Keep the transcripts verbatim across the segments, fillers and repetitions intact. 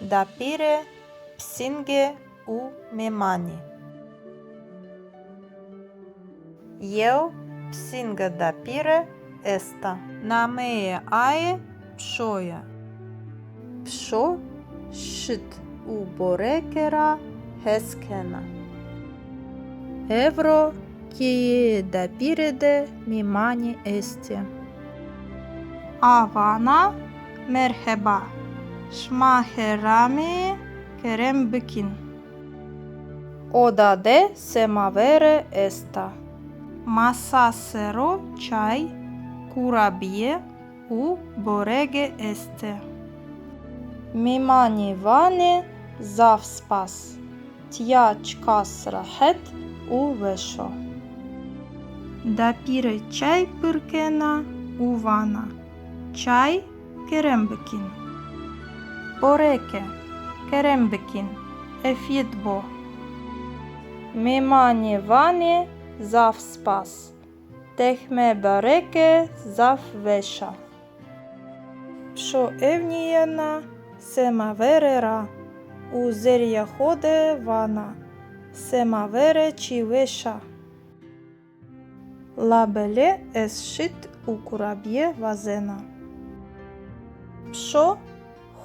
Dapîre, pisînge û mêmanî. Yew pisînga dapîre esta. Nameyê aye Pişo ya. Pişo şit û boreke ra hes kena. Ewro keyeyê dapîre de mêmanî estê. A vana, merheba, şima xêr ameyê, kerem bikîn. Oda de semavere esta. Masa ser o çay, kurabîye û borege estê. Mêmanî vanê, zaf spas. Tîya çiqas rehet û weş o. Dapîre çay pir kena û vana, çay kerem bikîn. Boreke, kerem bikîn, efîyet bo. Mêmanî vanê, zaf spas. Tehme boreke zaf weş a. Pişo ewnîyena semavere ra û zerrîya xo de vana, semavere çi weş a. Labelê ez şit û kurabîye wazena. Pişo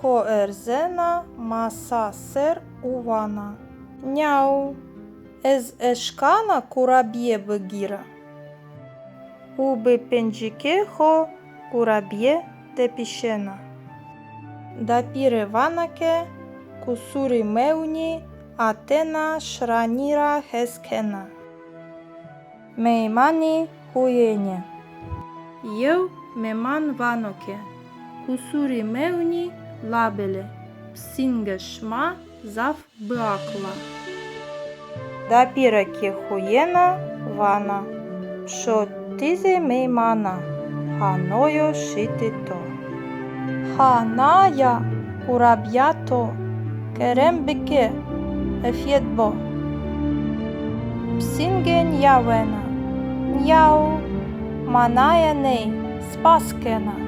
xo erzena masa ser û vana, nyaw, ez eşkana kurabîye bigîra. Û bi pincikê xo kurabîye tepişena. Dapîre vana ke, qusûrî mewnî, a tena şiranî ra hes kena. Meymanî huyenê. Yew mêman vano ke, qusûrî mewnî, labelê pisînga şima zaf biaqil a. Dapîre ke huyena, vana, pişo ti zî meyman a, ha no yo şitê to. Ha na ya kurabîya to, kerem bike, efîyet bo. Pisînge nîyawena, nîyaw, ma naye ney, spas kena.